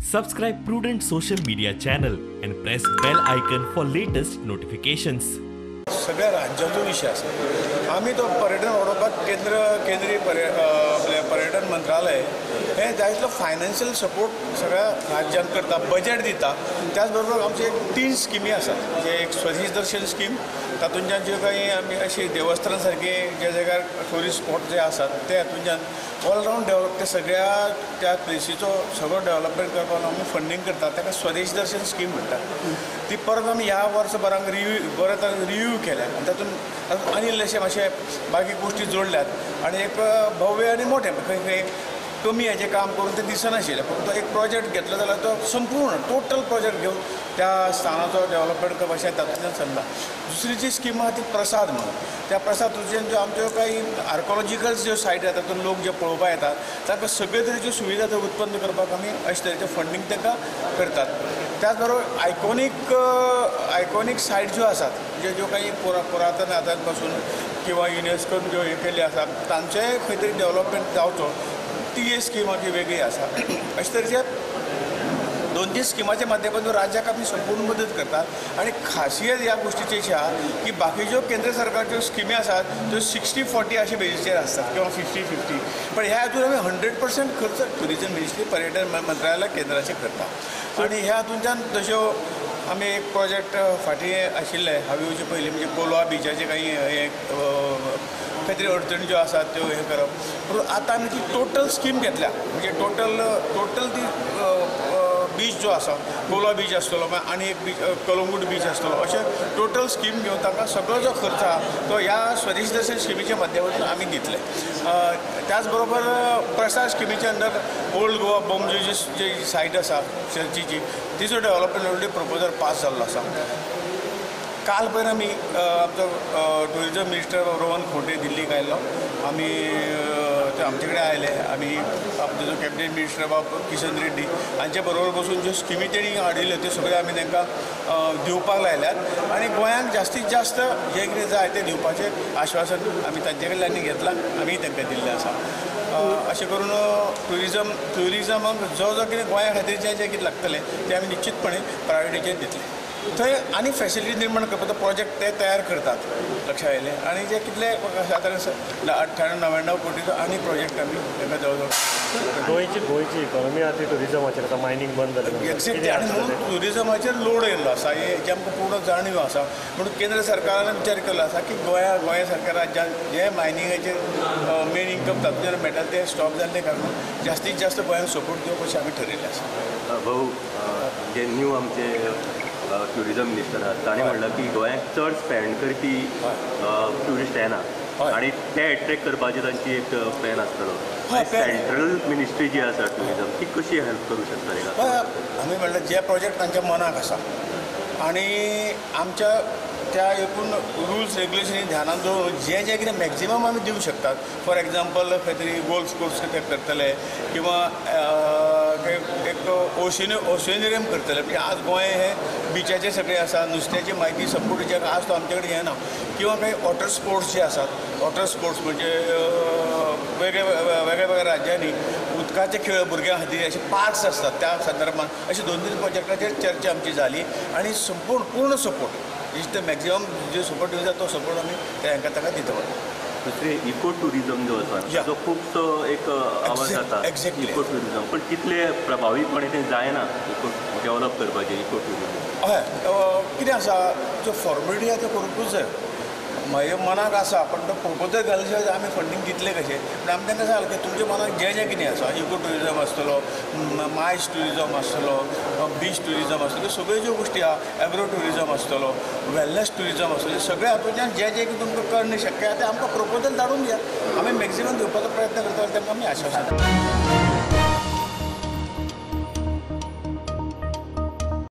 Subscribe Prudent Social Media channel and press bell icon for latest notifications. सगळ्या राज्यांचो विशय आसा. आमी तो पर्यटन वाडोवपाक केंद्रीय पर्यटन मंत्रालय हे जाय तितलो फायनान्शियल सपोर्ट सगळ्या राज्यांक करता, बजेट दिता. त्याच बरोबर आमचे एक 3 स्किमी आसात, म्हणजे एक स्वदेश दर्शन स्कीम, तातूंतल्यान ज्यो काही आमी अशी देवस्थान सारखे ज्या जाग्यार ट्युरिस्ट स्पॉट जे आसात ते हातूंतल्यान ऑलरावंड डेव्हलप ते सगळ्या त्या प्लेसीचो सगळो डेव्हलपमेंट करपाक आमी फंडींग करतात, ताका स्वदेश दर्शन स्कीम म्हणटात. ती परत आमी ह्या वर्सभरांक रिव्यू बऱ्या तरेन रिव्यू केल्या आनी तातूंत आनी इल्लेशे मातशे बाकी गोश्टी जोडल्यात आनी एक भव्य आनी मोठें खंय खंय कमी हेजें काम करून तें दिसनाशिल्लें, पूण तो एक प्रोजेक्ट घेतलो जाल्यार तो संपूर्ण टोटल प्रोजेक्ट घेवन त्या स्थानाचो डेव्हलपमेंट करप अशें तातूंतल्यान चल्लां. दुसरी जी स्कीम आहा ती प्रसाद म्हणून, त्या प्रसाद तुज्यान ज्यो आमच्यो काही आर्कोलॉजिकल ज्यो सायट आसा तातूंत लोक जे पळोवपाक येतात तांकां सगळे तरेच्यो सुविधा थंय उत्पन्न करपाक आमी अशे तरेचें फंडींग तांकां करतात. त्याच बरोबर आयकॉनीक सायट ज्यो आसात, म्हणजे ज्यो काही पुरातन आदार पासून किंवा युनेस्कोन ज्यो हे केल्ल्यो आसात तांचेय खंय तरी डेव्हलपमेंट जावचो, ती एक स्कीम आमची वेगळी आसा. अशे तरेचे 2-3 स्किमाच्या माध्यमातून राज्याक आमी संपूर्ण मदत करतात. आनी खासियत ह्या गोश्टीची अशी आहा की बाकी ज्यो केंद्र सरकारच्यो स्किमी आसात त्यो 60-40 अशे बेजीचेर आसतात किंवा 50-50, पण ह्या हातून आमी 100% खर्च ट्युरिजम मिनिस्ट्री पर्यटन मंत्रालया केंद्राचेर करता. आनी ह्या हातूंतल्यान तश्यो आमी एक प्रोजेक्ट फाटीं आशिल्ले हांव येवचे पयलीं, म्हणजे कोलवा बिचाचे काही हे खंय तरी अडचणी ज्यो आसात त्यो हें करप, पूण आतां आमी ती टोटल स्कीम घेतल्या, म्हणजे टोटल ती बीच जो आसा कोलवा बीच आसतलो, मागीर आनी एक बीच कलंगूट बीच आसतलो, अशें टोटल स्कीम घेवन तांकां सगळो जो खर्च आहा तो ह्या स्वदेश दर्शन स्किमीच्या माध्यमातून आमी दितले. त्याच बरोबर प्रसाद स्किमीच्या अंडर ओल्ड गोवा बॉम्बे जी सायट आसा चर्चीची तिचो डेव्हलपमेंट ऑलरेडी प्रपोजल पास जाल्लो आसा. काल पयर आमी आमचो टुरिजम मिनिस्टर रोहन खोंटे दिल्लीक आयिल्लो, आमी ते आमचे कडेन आयले, आमी आमचो जो कॅबिनेट मिनिस्टर बाब किशन रेड्डी हांचे बरोबर बसून ज्यो स्किमी तेणी हाडिल्ल्यो त्यो सगळ्यो आमी तांकां दिवपाक लायल्यात आनी गोंयांक जास्तीत जास्त जें कितें जाय तें दिवपाचें आश्वासन आमी तांचे कडल्यान घेतलां, आमी तांकां दिल्लें आसा. अशें करून ट्युरिजमाक जो जो कितें गोंया खातीर जें जें कितें लागतलें तें आमी निश्चितपणे प्रायोरिटीचेर दितले. थंय आनी फॅसिलिटी निर्माण करपाचो प्रोजेक्ट ते तयार करतात, लक्षात आयलें. आनी जे कितले सादारण 98-99 कोटीचो आनी प्रोजेक्ट आमी तांकां जवळ जवळ गोंयची इकॉनॉमी आहा ती ट्युरिजमाचेर आतां मायनींग बंद जालें एक्झॅक्टली, आनी म्हणून ट्युरिजमाचेर लोड येयल्लो आसा हेची आमकां पूर्ण जाणीव आसा. म्हणून केंद्र सरकारान विचार केल्लो आसा की गोंया सारक्या राज्यांत जे मायनिंगाचेर मेन इन्कम तातूंतल्यान मेळटा ते स्टॉप जाल्ले कारणान जास्तीत जास्त गोंयांक सपोर्ट दिवप अशें आमी ठरयल्लें आसा. भाऊ, जे न्यू आमचे ट्युरिजम मिनिस्टर आहात ताणें म्हणलां की गोंयाक चड स्पेंड करपी ट्युरिस्ट येना आनी ते एट्रेक्ट करपाची तांची एक प्लॅन आसतलो. सेंट्रल मिनिस्ट्री जी आसा ट्युरिजम ती कशी हेल्प करूं शकता? आमी म्हणल्यार जे प्रोजेक्ट तांच्या मनाक आसा आनी आमच्या त्या एकूण रुल्स रेगुलेशनी ध्यानान दवरून जें जें कितें मॅक्झिमम आमी दिवंक शकतात. फॉर एग्जाम्पल खंय तरी गोल्फ कोर्स कितें करतले किंवा एक ओशेनियम करतले, म्हणजे आज गोंय हें बिचाचें सगळें आसा, नुस्त्याची म्हायती संपूर्ण जे आज तो आमचे कडेन येना, किंवा काही वॉटर स्पोर्ट्स जे आसात, वॉटर स्पोर्ट्स म्हणजे वेगळे वेगळ्या राज्यांनी उदकाचे खेळ भुरग्यां खातीर अशे पार्क्स आसतात, त्या संदर्भात अशे 2-3 प्रोजेक्टाचेर चर्चा आमची जाली आनी संपूर्ण पूर्ण सपोर्ट जितले मॅक्झिमम जो सपोर्ट दिवंक जाय तो सपोर्ट आमी तांकां ताका दितले. दुसरें इको ट्युरिजम जो आसा तो खुबसो एक आवाज जाता इको ट्युरिजम, पण तितले प्रभावीपणे तें जायना इको डेव्हलप करपाचें इको ट्युरिजम. हय, कितें आसा जो फॉर्मेलिटी आहा त्यो करूंकूच जाय, म्हज्या मनाक आसा पण तो प्रपोजल घाले शिवाय आमी फंडींग दितले कशें. पूण आमी तांकां सांगलें की तुमच्या मनाक जें जें कितें आसा, इको ट्युरिजम आसतलो, मायस ट्युरिजम आसतलो, बीच ट्युरिजम आसतलो, सगळ्यो ज्यो गोश्टी आहा, एग्रो ट्युरिजम आसतलो, वेलनेस ट्युरिजम आसतलो, सगळ्या हातूंतल्यान जें जें कितें तुमकां करणें शक्य आहा तें आमकां प्रपोजल धाडून दिया, आमी मॅक्झिमम दिवपाचो प्रयत्न करतले, तांकां आमी आश्वासन.